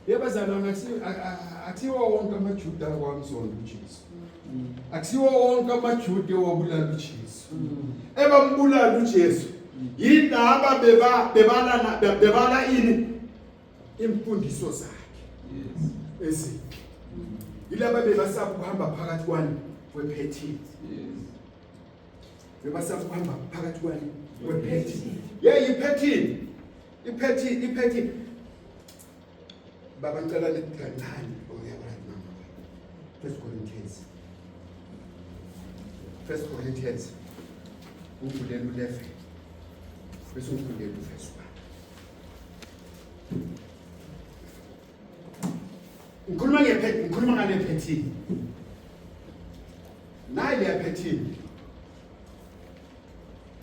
Yebazalwane akusiwo wonke amaJuda akwamzonda uJesu. Akusiwo wonke amaJuda ewabulala uJesu. Ebambulala uJesu. Yilaba beba bebala bebala ini imfundiso zakhe. Yes. Ezimbi. Yilaba bebasaba ukuhamba phakathi kwani kwephethini. Yes. Bebasaba ukuhamba phakathi kwani kwephethini. Hey iphethini. Iphethini iphethini. Baba ngicela lithi kancane uyabona mama. First Corinthians. First Corinthians. Ungivulele u11. Bese ungifundele uverse 1. Ngikhuluma ngephe ngikhuluma ngale phethini. Nayi le phethini.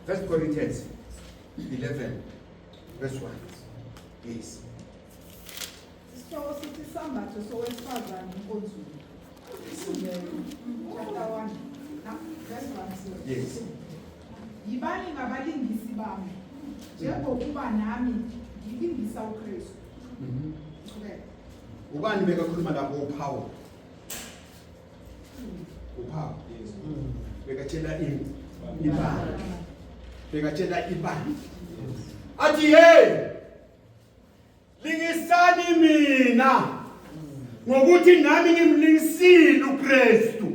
First Corinthians 11 verse 1. Yes. Isihloko sithi isambatho sowesifazane enkonzweni. Chapter 1. Verse 1. Yes. Yibani ngabalingisi bami njengokuba nami ngilingisa uKristu. Mhm. Qhubeka. Ubani bekakhuluma lapho uPaul? uPaul. Yes. Bekatshela ini? Ibandla. Bekatshela ibandla. Athi hey lingisani mina ngokuthi nami ngimlingisile uKristu.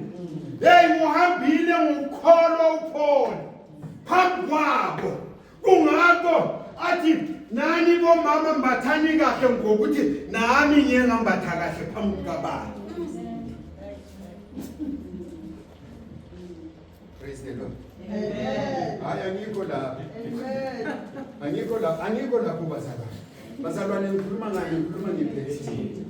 Hey uhambile ngokukholwa uPaul phambi kwabo. Kungakho athi nani bomama mbathani kahle ngokuthi nami ngiye ngambatha kahle phambi kukababa. Praise the Lord. Amen. Hayi angikho lapho. Amen. Angikho lapho, angikho lapho bazalwane. Bazalwane ngikhuluma ngani? Ngikhuluma ngephethini.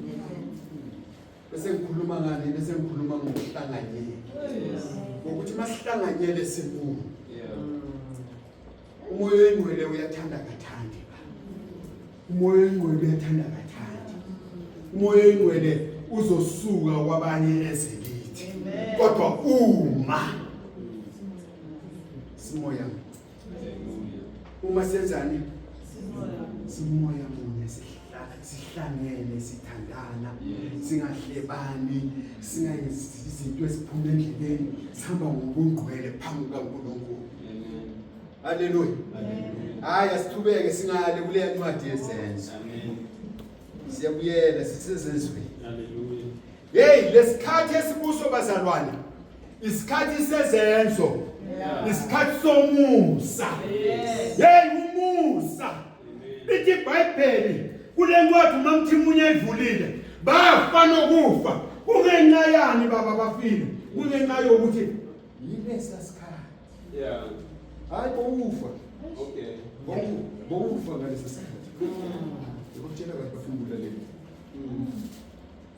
Bese ngikhuluma ngani? Bese ngikhuluma ngokuhlanganyela. Yes. Ngokuthi masihlanganyele sibuye. Yeah. Umoya oyingcwele uyathanda kathandi. Umoya oyingcwele uyathanda kathandi. Umoya oyingcwele uzosuka kwabanye eze kithi. Kodwa uma simoya Hallelujah. uma senzani simoya munye sihlala sihlangene sithandana Yes. singahlebani singayenzi izinto eziphuma endleleni sihamba ngobungqwele phambi kukaNkulunkulu. Amen. Haleluya. Hallelujah. Hayi asithubeke singale kuleya ncwadi yezenzo. Amen. Siyabuyela sisezenzweni. Hallelujah. Hey lesikhathi esibuso bazalwane. Isikhathi sezenzo. Isikhathi somusa. Yes. Hey umusa. Amen. Lithi iBhayibheli kule ncwadi uMamthimunye ayivulile bafa nokufa kungenxa yani baba bafile kungenxa yokuthi yilesa sikhathi Yeah. hayi bowufa Okay. bowufa ngalesa sikhathi ngikutshela kahle bafuna ukulalela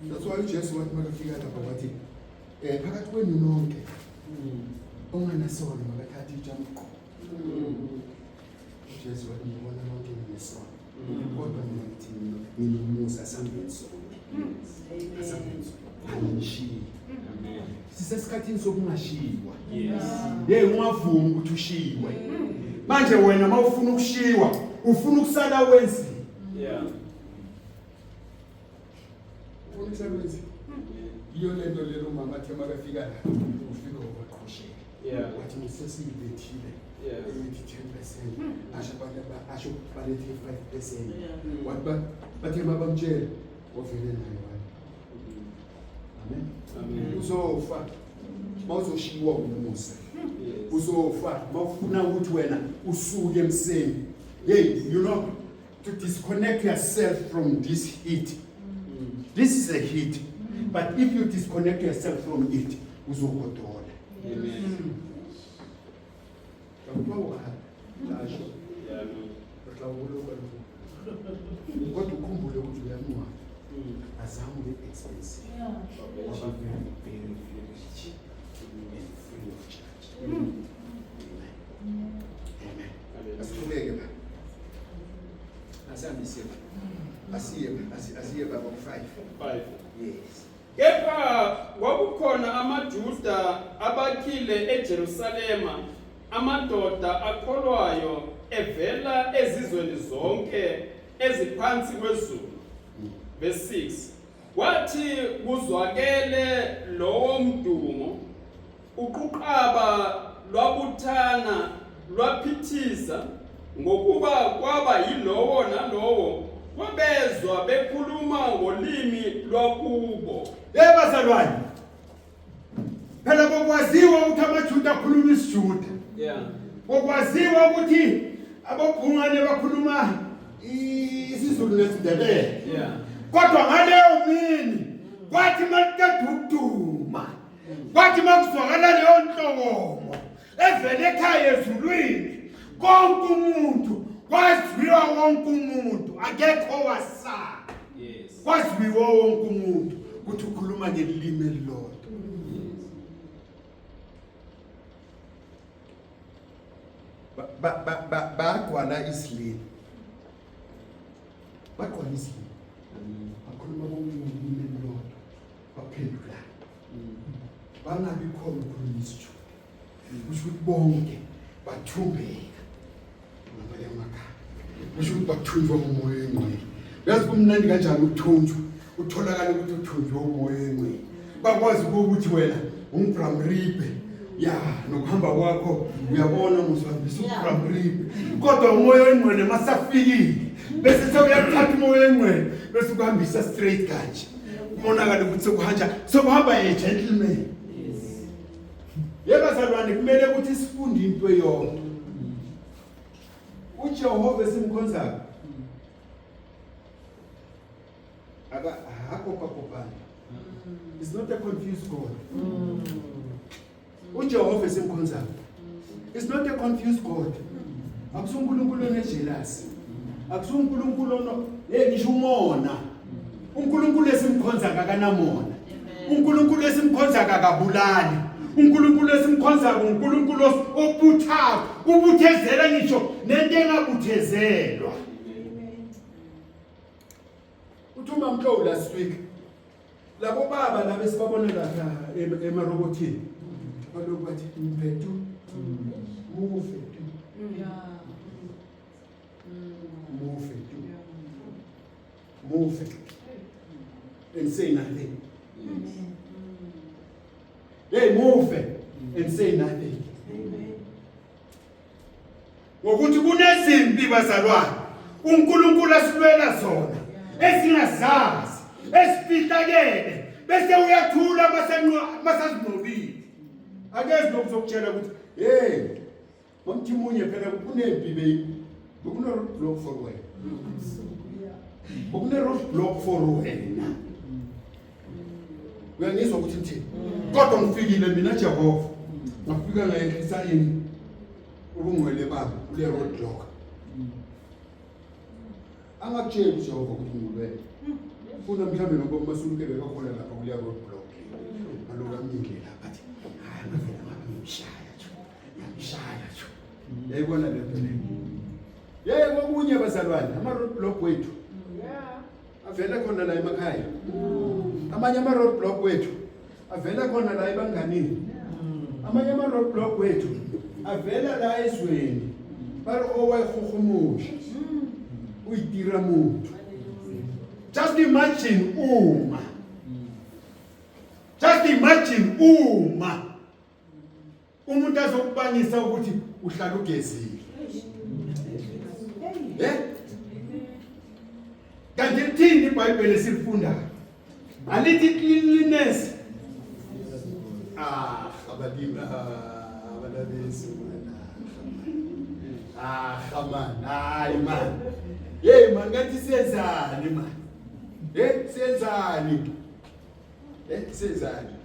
that's why uJesu wathi makafika lapha wathi eh phakathi kwenu nonke onganasono makathathe itshe amgqoke uJesu wathi ngibona nonke ninesono kodwa mina ngithi nginomusa asambeni sonke asambeni sonke angishiyi Amen. sisesikhathini sokungashiwa Yes. hey ungavumi ukuthi ushiwe manje wena mawufuna ukushiwa ufuna ukusala wenzile Yeah. ufuna ukusala wenzile iyo lento lelo mama athe makafika la ufika wabaqhoshela Yeah. wathi ngisesiyilethile Yeah. eyithi 10% asho abantu asho balethe 5% wathi bathe mabamtshela wavele naye wathi amen Amen. uzofa mawuzoshiwa umusa Yes. uzofa mawufuna ukuthi wena usuke emseni hey you know to disconnect yourself from this heat this is a heat but if you disconnect yourself from it uzogodola Amen. Awuwa lasho Yeah. No. re tla o boloka le kodwa ukhumbule ukuthi uyancwaba azange ube expensive Okay. waba very very very rich and free of charge amen amen Hallelujah. asiqhubeke ba asihambise ba asiye ba asiye baba ku-5 5. yes Kepha kwakukhona amaJuda abakhile eJerusalema, amadoda akholwayo evela ezizweni zonke eziphansi kwezulu. Verse 6. Kwathi kuzwakele lowo mdumo, uquqaba lwabuthana lwaphithiza, ngokuba kwaba yilowo nalowo kwabezwa bekhuluma ngolimi lwakubo. Hey bazalwane. Phela bokwaziwa ukuthi amaJuda akhuluma isiJuda. Yeah. Bokwaziwa ukuthi abobhungane bakhuluma isiZulu nesiNdebele. Yeah. Kodwa ngaleyo mini kwathi makuqeda ukuduma kwathi makuzwakala leyo nhlokomo evele ekhaya ezulwini konke umuntu kwaziwa wonke umuntu akekho wasala. Yes. Kwaziwa wonke umuntu ukuthi ukhuluma ngelimi elilodwa. Bagwala isilimi. Bagwala isilimi. Bakhuluma bonke ngolimi elilodwa. Baphendulana. Bangabi khona ukukhuluma isiJuda. Kusho ukuthi bonke bathumbeka. Ngamanye amagama. Kusho ukuthi bathunjwa ngumoya oyingcwele. Uyazi kumnandi kanjani ukuthunjwa? Utholakala ukuthi uthunjwe umoya oyingcwele. Bakwazi ukuthi wena ungubramribe. Ya, nokuhamba kwakho uyabona musuhambisa ubramribe. Kodwa umoya oyingcwele masafikile bese sewuyakuthatha umoya oyingcwele bese ukuhambisa straight kanje. Kubonakala ukuthi sekuhanja sekuhamba a gentleman. Yebo bazalwane kumele ukuthi sifunde into eyodwa. uJehova esimkhonzayo aka hakopakopana. It's not a confused God. uJehova esimkhonzayo It's not a confused God. Akusunkulunkulu onejealousy. Akusunkulunkulu ono hey ngisho umona. uNkulunkulu esimkhonza kakanamona. uNkulunkulu esimkhonza kakabulali. uNkulunkulu esimkhonza uNkulunkulu obuthayo, ubuthezela ngisho nento engabuthezelwa. Uthi uMamhlowu last week labo baba laba esibabona lapha emarobothini balokhu bathi mphethu mufe tu mufe tu mufe and say nothing. Hey, move and say nothing. Ngokuthi kunezimpi bazalwane uNkulunkulu asilwela zona esingazazi esifihlakele bese uyathula masazinqobile. Akezi lokuzokutshela ukuthi hey Mamthimunye phela kunempi beyi bekune road block for wena. Bekune road block for wena. Uyangizwa ukuthi ngithini? Kodwa ngifikile mina Jehova. Ngafika ngayehlisa ini ubungcwele bami kule road block. Angakutsheli uJehova ukuthi ngilwele. Funa mhlawumbe noba uMasuluke bekakhona lapha kuleya road block. Ngaloku amile lapha athi hayi ngavela ngabe ngimshaya nje. Ngiyamshaya nje. Yayibona le nto le. Yey kokunye bazalwane ama road block wethu. Avela khona la emakhaya. Amanye ama road block wethu avela khona la ebanganini. Amanye ama road block wethu avela la ezweni. Ba re o wa ikgogomoša. O itira motho. Just imagine uma. Just imagine uma umuntu azokubangisa ukuthi uhlala ugezile. Eh? Kanti lithini iBhayibheli esilifundayo? Alithi cleanliness. Ah, abalimi abalabesi man. Ah, man. Hayi man. Hey man, ngathi siyenzani man? Eh, siyenzani? Eh, siyenzani?